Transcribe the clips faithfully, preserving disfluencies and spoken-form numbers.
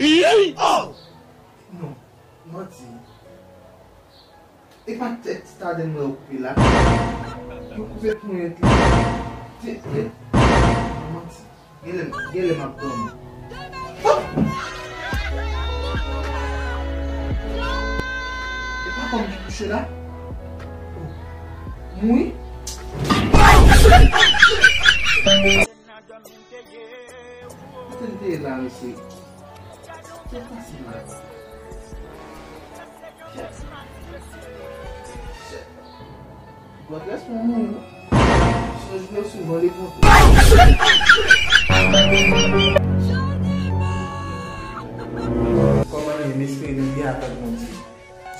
Non, manti. E pa tèt Staden mwen yo koupe la. Yo koupe ponyèt li. Te, te. Manti. Genlè, genlè m ap dòmi. E pa kòm ki kouche la? Mouri? Kote m te ye la, mesye? Sa k pase la? Shit. Shit. Gòt rès mwen mouri, wi. Sonj mwen souvan li konte. Kòman nou ye, m espere nou byen avèk Bondye.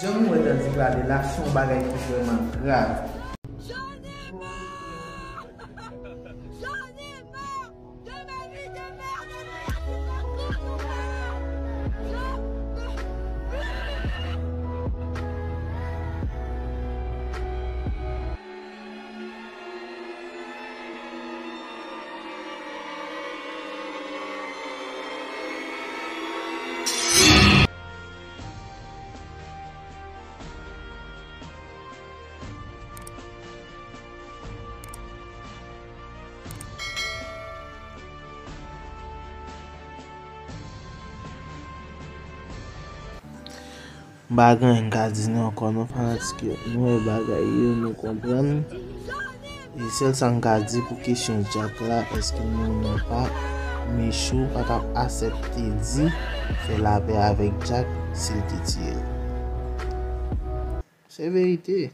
Jan nou wè Dandy prale la, se yon bagay ki vrèman grav. M pa gen anyen m ka di nou ankò non fanatik yo. Nou wè bagay yo, nou konprann. E sèl sa m ka di pou kesyon Jack la, èske nou renmen pa, Michou pa t ap aksepte di fè lapè avèk Jack si l te tiye l. Se verite.